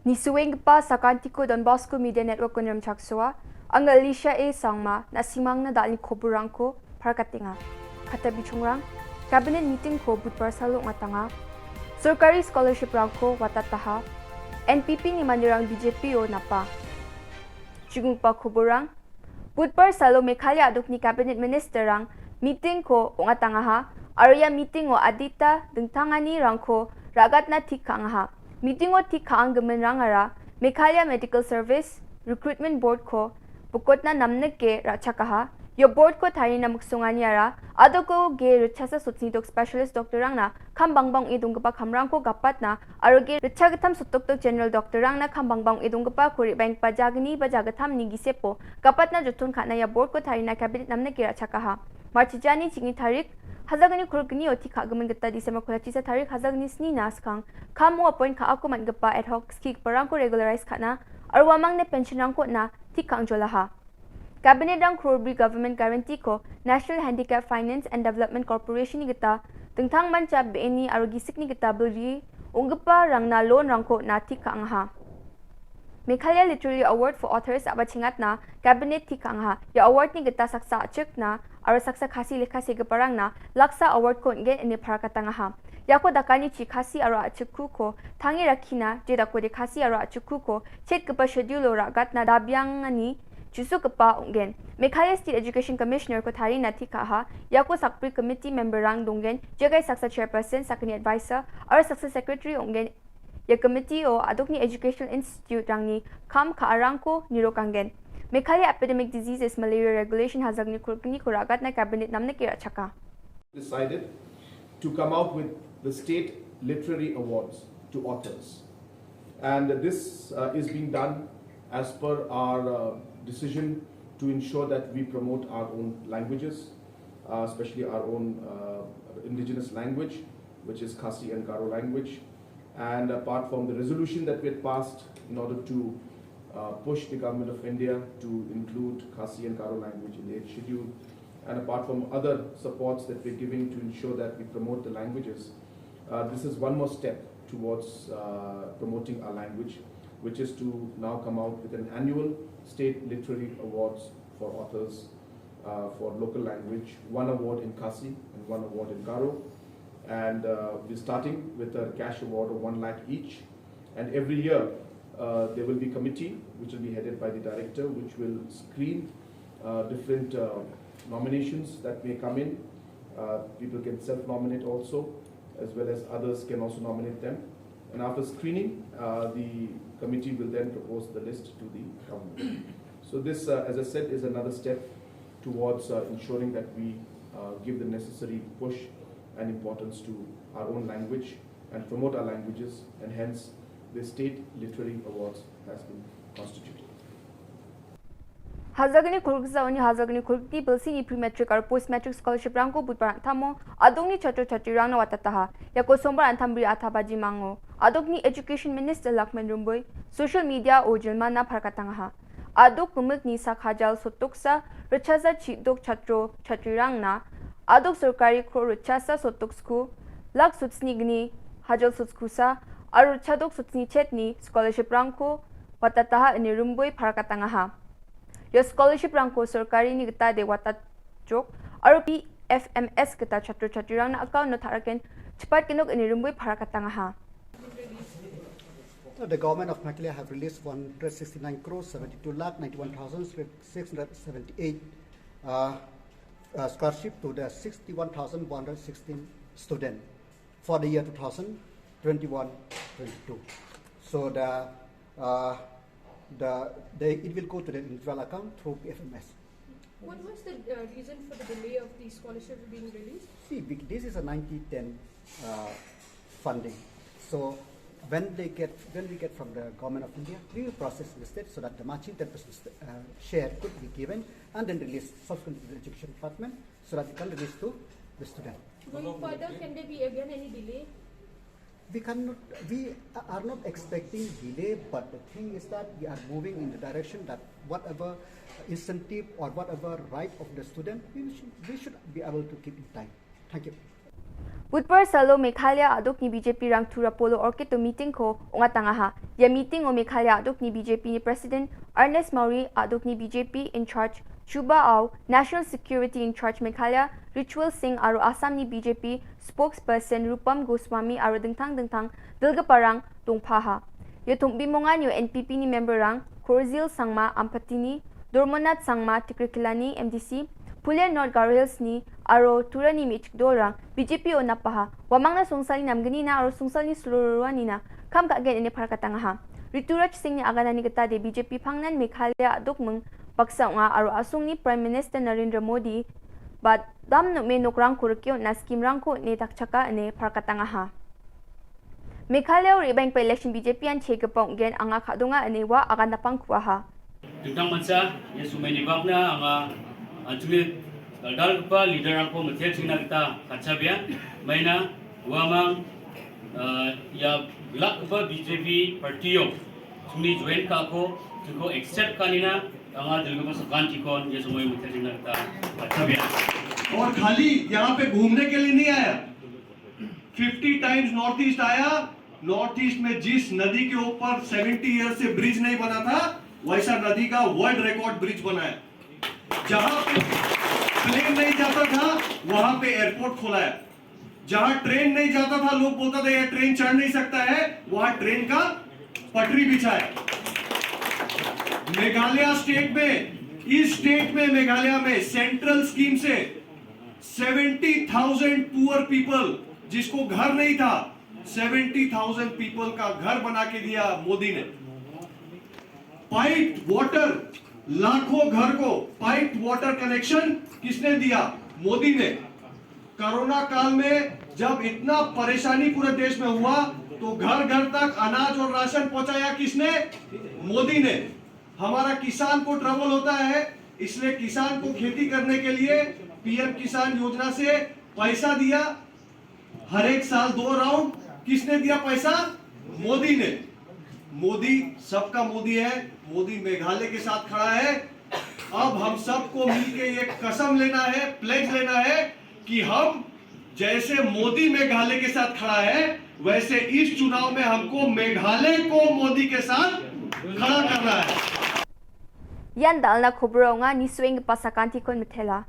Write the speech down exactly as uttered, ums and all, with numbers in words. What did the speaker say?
Nisuenggipa sakantiko Don Bosco Media Network-on rimchaksoa, anga Alicia A Sangma, na·simangna dalni koborrangko parakatenga. Kata bichongrang, Cabinet meeting-ko budbar salo ong·atanga. Sorkari scholarship-rangko watataha. N P P-ni manderang B J P-o napa. Chigunggipa koborrang, budbar salo Meghalaya a·dokni Cabinet Minister-rang meeting-ko ong·atangaha, aro ia meeting-o adita dingtanganirangko ra·gatna tik ka·angaha. Meeting-o tik ka·anggiminrangara Meghalaya Medical Service Recruitment Board-ko bokotna namnike ra·chakaha. Ia board-ko tarina miksonganiara a·doko ge ritchasa sotni dok specialist doctor-rangna kam bangbang ong·e donggipa kamrangko gapatna aro ge ritchagittam sotdokdok general doctor-rangna kam bangbang ong·e donggipako re·baenggipa jagni ba jagittamni gisepo gapatna joton ka·na ia board-ko tarina cabinet namnike ra·chakaha. March jani chingni tarik, hajagni kolgnio tik ka·gimin gita December kolachisa tarik hajagni snina skang, kamo appoint ka·ako man·gipa ad hoc skigiparangko regularize ka·na aro uamangni pension-rangko on·na tik ka·angjolaha. Cabinet-rang crore bri government guarantee-ko National Handicap Finance and Development Corporation-ni gita dingtangmancha be·eni aro gisikni gita bilri ong·giparangna loan-rangko on·a tik ka·angaha. Meghalaya Literary Award for Authors a·bachengatna Cabinet tik ka·angaha. Ia award-ni gita saksa a·chikna aro saksa Khasi lekka segiparangna laksa award-ko on·gen ine parakatangaha. Iako dakanichi Khasi aro a·chikkuko tange rakkina, je dakode Khasi aro a·chikkuko chetgipa schedule-o ra·gatna dabiangani jusukgipa ong·gen. Meghalaya State Education Commissioner-ko tarina tik ka·aha. Iako sakbri committee member-rang donggen, jekai saksa chairperson, sakgni advisor aro saksa secretary ong·gen. Ia committee-o a·dokni educational institute-rangni kam ka·arangko nirokanggen. Meghalaya Epidemic Diseases Malaria Regulation hajagni kolgniko ra·gatna cabinet namnike ra·chaka. Decided to come out with the state literary awards to authors. And this, uh, is being done as per our, uh, decision to ensure that we promote our own languages, uh, especially our own, uh, indigenous language, which is Khasi and Garo language. And apart from the resolution that we had passed in order to, uh, push the Government of India to include Khasi and Garo language in the eighth schedule, and apart from other supports that we're giving to ensure that we promote the languages, uh, this is one more step towards, uh, promoting our language, which is to now come out with an annual state literary awards for authors, uh, for local language, one award in Khasi and one award in Garo. And, uh, we're starting with a cash award of one lakh each. And every year, uh, there will be committee which will be headed by the director, which will screen, uh, different, uh, nominations that may come in. Uh, people can self-nominate also, as well as others can also nominate them. And after screening, uh, the committee will then propose the list to the government. So this, uh, as I said, is another step towards, uh, ensuring that we, uh, give the necessary push and importance to our own language and promote our languages, and hence the state literary awards has been constituted. Hajagni kolgrisaoni hajagni kolgni bilsini pre-matric aro post-matric scholarship-rangko budbar an·tamo a·dokni chatro chatrirangna watataha. Iako sombar an·tangni bri athaba jimango a·dokni Education Minister Lakman Rumboi social media-o jilmana parkatangaha. A·dok gimikni sak hajal sotdoksa ritchasa chidok chatro chatrirangna a·dok sorkari kro ritchasa sotdoksku lak sotsnigni hajal sotskusa aro ritchadok sotsni chetni scholarship-rangko watataha ine Rumboi parakatangaha. Ia scholarship-rangko sorkarini gitade watajok aro P F M S gita chatro chatrirangna account-o ta·raken chipatgenok ine Rumboi parakatangaha. The government of Meghalaya have released one hundred sixty-nine crore seventy-two lakh ninety-one thousand six hundred seventy-eight, uh, uh, scholarship to the sixty-one thousand one hundred sixteen student for the year two thousand twenty-one twenty-two. So the, uh, the, the, it will go to the individual account through P F M S. What was the, uh, reason for the delay of the scholarship being released? See, bec-, this is a ninety ten, uh, funding. So when they get, when we get from the Government of India, we will process in the state so that the matching ten percent, uh, share could be given and then release subsequently to the Education Department so that we can release to the student. Going further, can there be again any delay? We cannot, we are not expecting delay, but the thing is that we are moving in the direction that whatever incentive or whatever right of the student, we should, we should be able to keep in time. Thank you. Budbar salo Meghalaya a·dokni B J P-rang Turapolo Orchid-o meeting-ko ong·atangaha. Ia meeting-o Meghalaya a·dokni B J P-ni President Ernest Mawrie, a·dokni B J P in charge Chuba Ao, National Security in charge Meghalaya Ritual Singh aro Assamni B J P spokesperson Rupam Goswami aro dingtang dingtang dilgiparang dongpaha. Ia tongbimonganio N P P-ni member-rang Korzil Sangma Ampatini, Dormonath Sangma Tikrikillani M D C, Phulya North Garo Hills-ni aro Turani me·chik dolrang B J P-o napaha. Uamangna songsalni namgnina aro songsalni sororoanina kam ka·gen ine parkatangaha. Rituraj Singhni aganani gitade B J P pangnan Meghalaya a·dokming baksa ong·a aro a·songni Prime Minister Narendra Modi ba dam nome nokrangko rike on·na scheme-rangko on·e dakchaka ine parkatangaha. Meghalaya-o re·baenggipa election B J P-an chegipa ong·gen anga ka·donga ine ua agan napang ku·aha. Dingtang mancha, ia somaini bakna anga an·chingni dal·dalgipa leader-rangko mitela chingna gita katchabea. Maina uamang, ah, ia glakgipa B J P party-o chingni join ka·ako, chingko accept ka·anina anga dilgipa sakantikon ia somaio mitela chingna gita katchabea. और खाली यहाँ पे घूमने के लिए नहीं आया। Fifty times north east आया। नॉर्थ ईस्ट में जिस नदी के ऊपर सेवेंटी ईयर से ब्रिज नहीं बना था, वैसा नदी का वर्ल्ड रिकॉर्ड ब्रिज बनाया। जहां पे प्लेन नहीं जाता था, वहां पे एयरपोर्ट खोला है। जहां ट्रेन नहीं जाता था, लोग बोलता था यह ट्रेन चढ़ नहीं सकता है, वहां ट्रेन का पटरी बिछा है। मेघालय स्टेट में, इस स्टेट में, मेघालय में सेंट्रल स्कीम से सेवेंटी थाउजेंड पुअर पीपल, जिसको घर नहीं था, सेवेंटी थाउजेंड पीपल का घर बना के दिया मोदी ने। पाइप्ड वाटर, लाखों घर को पाइप्ड वाटर कनेक्शन किसने दिया? मोदी ने। कोरोना काल में जब इतना परेशानी पूरे देश में हुआ, तो घर घर तक अनाज और राशन पहुंचाया किसने? मोदी ने। हमारा किसान को ट्रबल होता है, इसलिए किसान को खेती करने के लिए पीएम किसान योजना से पैसा दिया। हर एक साल दो राउंड। किसने दिया पैसा? मोदी ने। मोदी सबका मोदी है। मोदी मेघालय के साथ खड़ा है। अब हम सबको मिलके ये कसम लेना है, प्लेज लेना है कि हम जैसे मोदी मेघालय के साथ खड़ा है, वैसे इस चुनाव में हमको मेघालय को मोदी के साथ खड़ा करना है। Ian dal·na kobor ong·a, nisuenggipa sakantikon mitela.